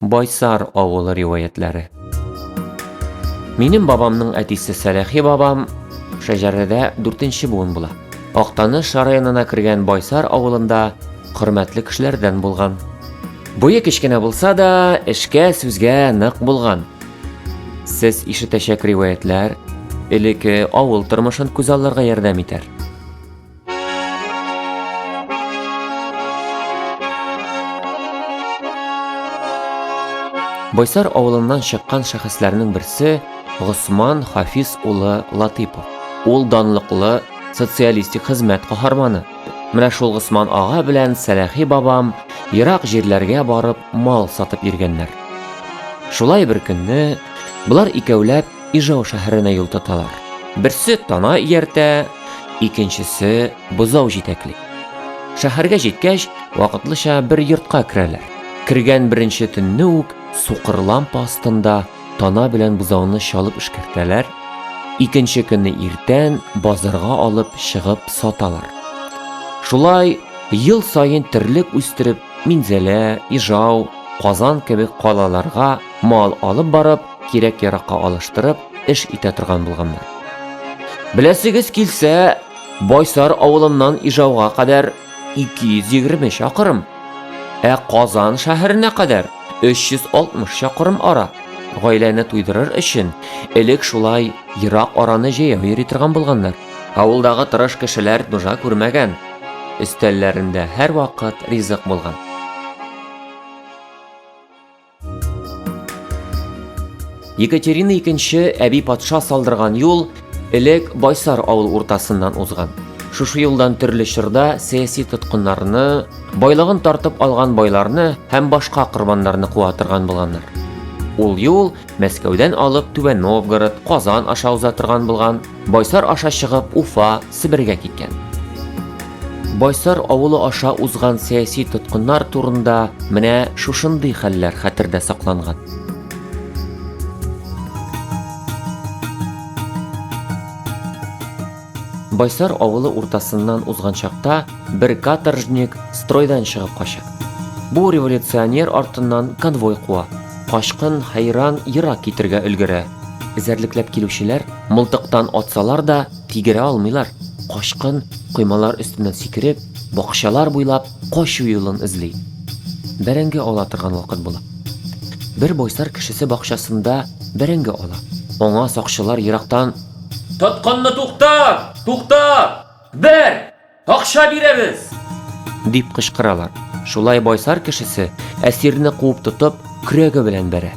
Байсар авылы риваятьләре. Минем бабамның әтисе Сәләхи бабам шәҗәрәдә дүртенче буын була. Актаныш районына кергән Байсар авылында хөрмәтле кешеләрдән булган. Буе кечкенә булса да, эшкә, сүзгә нык булган. Сез ишетәчәк риваятьләр элекке авыл тормышын күзалларга ярдәм итәр. Байсар авылыннан чыккан шәхесләрнең берсе Госман Хафиз улы Латыйпов. Ул данлыклы социалистик хезмәт каһарманы. Менә шул Госман ага белән Сәләхи бабам ерак җирләргә барып мал сатып йөргәннәр. Шулай бер көнне болар икәүләп Ижау шәһәренә юл тоталар. Берсе тана ияртә, икенчесе бозау җитәкли. Шәһәргә җиткәч, вакытлыча бер йортка керәләр. Кергән беренче төнне үк сукыр лампа астында тана белән бозауны чалып эшкәртәләр. Икенче көнне иртән базарга алып чыгып саталар. Шулай ел саен терлек үстереп, Минзәлә, Ижау, Казан кебек калаларга мал алып барып, кирәк-яракка алыштырып, эш итә торган булганнар. Беләсегез килсә, Байсар авылыннан Ижауга кадәр 220 чакрым, ә Казан шәһәренә кадәр 360 чакрым ара. Гаиләне туйдырыр өчен элек шулай ерак араны җәяү йөри торган булганнар. Авылдагы тырыш кешеләр нужа күрмәгән, өстәлләрендә һәрвакыт ризык булган. Екатерина II әби патша салдырган юл элек Байсар авыл уртасыннан узган. Шушы юлдан төрле чорда сәяси тоткыннарны, байлыгын тартып алган байларны һәм башка корбаннарны куа торган булганнар. Ул юл Мәскәүдән алып Түбән Новгород, Казан аша уза торган булган, Байсар аша чыгып Уфа, Себергә киткән. Байсар авылы аша узган сәяси тоткыннар турында менә шушындый хәлләр хәтердә сакланган. Байсар авылы уртасыннан узган чакта бер каторжник стройдан чыгып кача. Бу революционер артыннан конвой куа. Качкын хәйран ерак китергә өлгерә. Эзәрлекләп килүчеләр мылтыктан атсалар да, тигерә алмыйлар. Качкын, коймалар өстеннән сикереп, бакчалар буйлап качу юлын эзли. Бәрәңге ала торган вакыт була. Бер байсар кешесе бакчасында бәрәңге ала. Аңа сакчылар ерактан: Тоткынны туктат! Туктат! Бер! Акча бирәбез! Дип кычкыралар. Шулай байсар кешесе әсирне куып тотып, көрәге белән бәрә.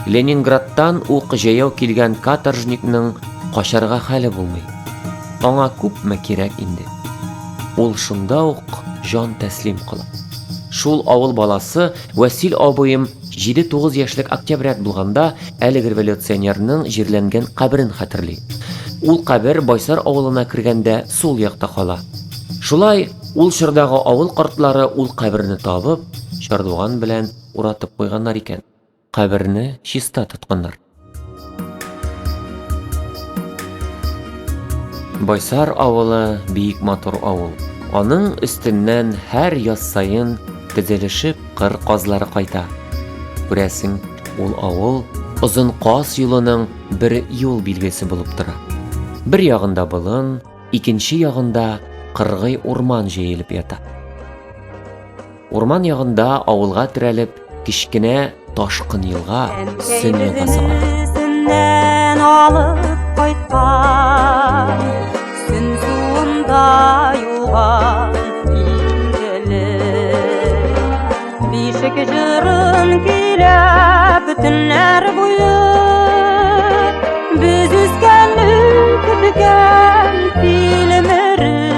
Ленинградтан ук җәяү килгән каторжникның качарга хәле булмый. Аңа күпме кирәк инде. Ул шунда ук җан тәслим кыла. Шул авыл баласы Вәсил абыем 7-9 яшьлек октябрят булганда әлеге революционерның җирләнгән каберен хәтерли. Ул кабер Байсар авылына кергәндә сул якта кала. Шулай ул чордагы авыл картлары ул каберне табып, чардуган белән уратып куйганнар икән. Каберне чиста тотканнар. Байсар авылы бик матур авыл. Аның өстеннән һәр яз саен тезелешеп кыр казлары кайта. Күрәсең, ул авыл озын каз юлының бер юл билгесе булып тора. Бер ягында болын, икенче ягында кыргый урман җәелеп ята. Урман ягында авылга терәлеп кечкенә ташкын елга Сөн елгасы ага. Сөннән алып кайткан, Сөн суында юган иңгелек. Бишек җырын көйләп төннәр буе Без үскәнне көткән тилмереп.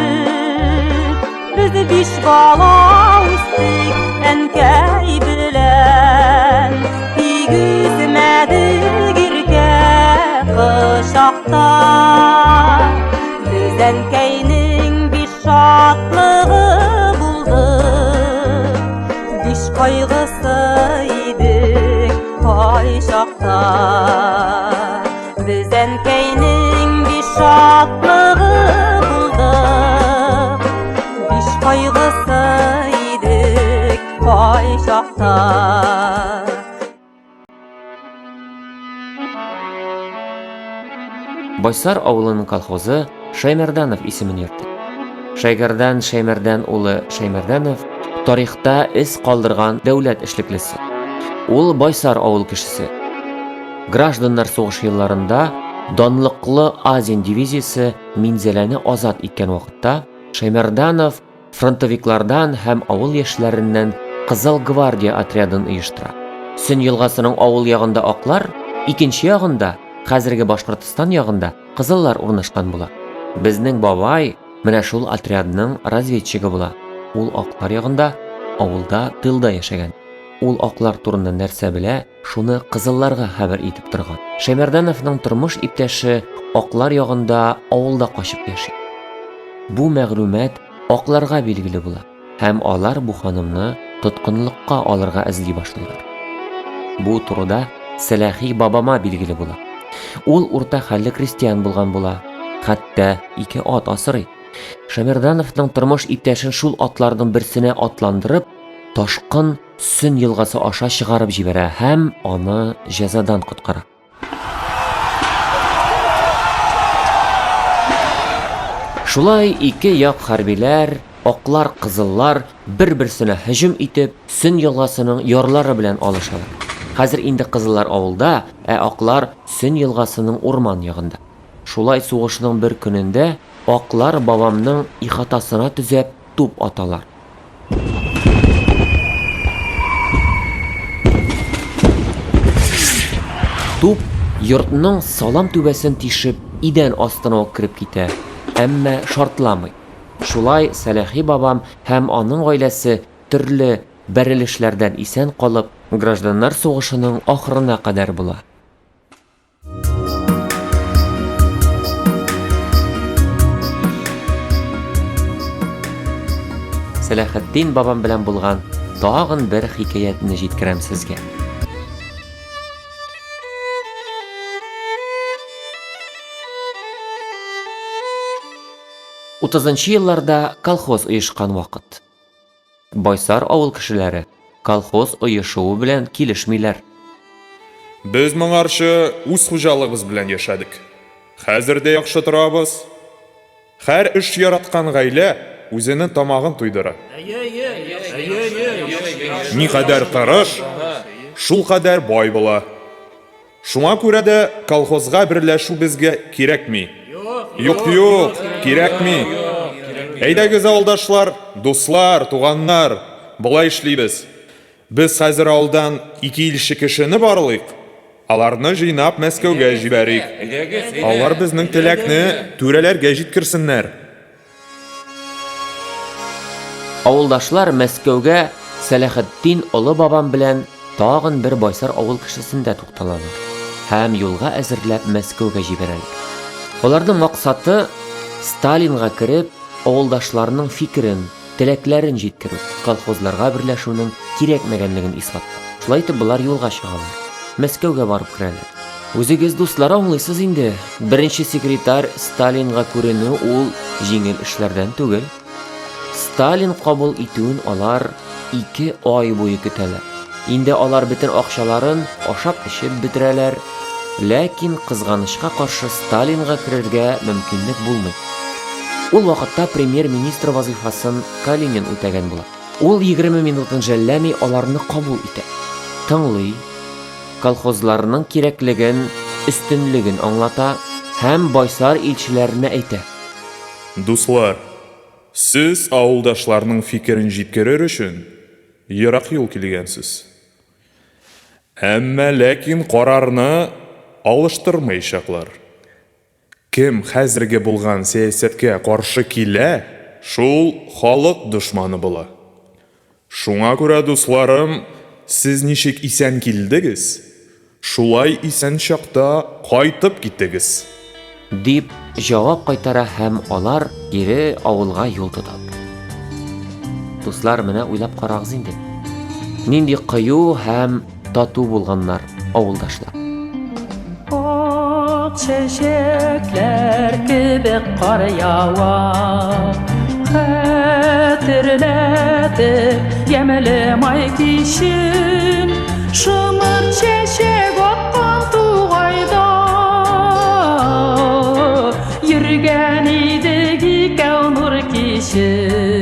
Без биш бала үстек әнкәй белән. Тик үсмәдек иркә кочакта. Без әнкәйнең биш шатлыгы булдык. Биш кайгысы идек кайчакта. Без әнкәйнең биш шатлыгы булдык, биш кайгысы идек кайчакта. Байсар авылының колхозы Шәймәрданов исемен йөртә. Шәйгәрдан Шәймәрдан улы Шәймәрданов тарихта эз калдырган дәүләт эшлеклесе. Ул Байсар авыл кешесе. Гражданнар сугышы елларында данлыклы Азин дивизиясе Минзәләне азат иткән вакытта Шәймәрданов фронтовиклардан һәм авыл яшьләреннән Кызыл гвардия отрядын оештыра. Сөн елгасының авыл ягында аклар, икенче ягында, хәзерге Башкортстан ягында, кызыллар урнашкан була. Безнең бабай менә шул отрядның разведчигы була. Ул аклар ягында, авылда, тылда яшәгән. Ул аклар турында нәрсә белә, шуны кызылларга хәбәр итеп торган. Шәймәрдановның тормыш иптәше аклар ягында авылда качып яши. Бу мәгълүмат акларга билгеле була һәм алар бу ханымны тоткынлыкка алырга эзли башлыйлар. Бу турыда Сәләхи бабама билгеле була. Ул урта хәлле крестьян булган була, хәтта ике ат асрый. Шәмәрдановның тормыш иптәшен шул атларның берсенә атландырып, ташкын Сөн елгасы аша чыгарып җибәрә һәм аны җәзадан коткара. Шулай ике як хәрбиләр, аклар, кызыллар бер-берсенә һөҗүм итеп, Сөн елгасының ярлары белән алышалар. Хәзер инде кызыллар авылда, ә аклар Сөн елгасының урман ягында. Шулай сугышның бер көнендә аклар бабамның ихатасына төзәп туп аталар. Туп йортның салам түбәсен тишеп, идән астына ук кереп китә, әмма шартламый. Шулай Сәләхи бабам һәм аның гаиләсе төрле бәрелешләрдән исән калып, гражданнар сугышының ахырына кадәр була. Сәләхетдин бабам белән булган тагын бер хикәятне җиткерәм сезгә. Утызынчы елларда колхоз оешкан вакыт. Байсар авыл кешеләре колхоз оешуы белән килешмиләр. Без моңарчы үз хуҗалыгыбыз белән яшәдек. Хәзер дә яхшы торабыз. Һәр эш яраткан гаилә үзенең тамагын туйдыра. Никадәр тырыш, шулкадәр бай була. Шуңа күрә дә колхозга берләшү безгә кирәкми. Юк, юк, кирәкми. Әйдәгез, авылдашлар, дуслар, туганнар, болай эшлибез. Без хәзер авылдан ике илче кешене барлыйк, аларны җыйнап Мәскәүгә җибәрик. Алар безнең теләкне түрәләргә җиткерсеннәр. Авылдашлар Мәскәүгә Сәләхетдин олы бабам белән тагын бер Байсар авыл кешесендә тукталалар һәм юлга әзерләп Мәскәүгә җибәрәләр. Аларның максаты Сталинга кереп, авылдашларының фикерен, теләкләрен җиткерү, колхозларга берләшүнең кирәкмәгәнлеген исбатлау. Шулай итеп болар юлга чыгалар. Мәскәүгә барып керәләр. Үзегез, дуслар, аңлыйсыз инде, беренче секретарь Сталинга күренү ул җиңел эшләрдән түгел. Сталин кабул итүен алар ике ай буе көтәләр. Инде алар бөтен акчаларын ашап-эчеп бетерәләр, ләкин кызганычка каршы Сталинга керергә мөмкинлек булмый. Ул вакытта премьер-министр вазыйфасын Калинин үтәгән була. Ул 20 минутын жәлләми аларны кабул итә. Тыңлый, колхозларның кирәклеген, өстенлеген аңлата һәм Байсар илчеләренә әйтә. Дуслар, сез авылдашларның фикерен җиткерер өчен ерак юл килгәнсез. Әмма ләкин карарны алыштырмаячаклар. Кем хәзерге булган сәясәткә каршы килә, шул халык дошманы була. Шуңа күрә, дусларым, сез ничек исән килдегез, шулай исән чакта кайтып китегез. Дип җавап кайтара һәм алар кире авылга юл тоталар. Дуслар, менә уйлап карагыз инде. Нинди кыю һәм Тату булганнар авылдашлар. Ак чәчәкләр кебек кар ява, Хәтерләтеп ямьле май кичен, Шомырт чәчәк аткан тугайда. Йөргән идек икәү нур кичеп.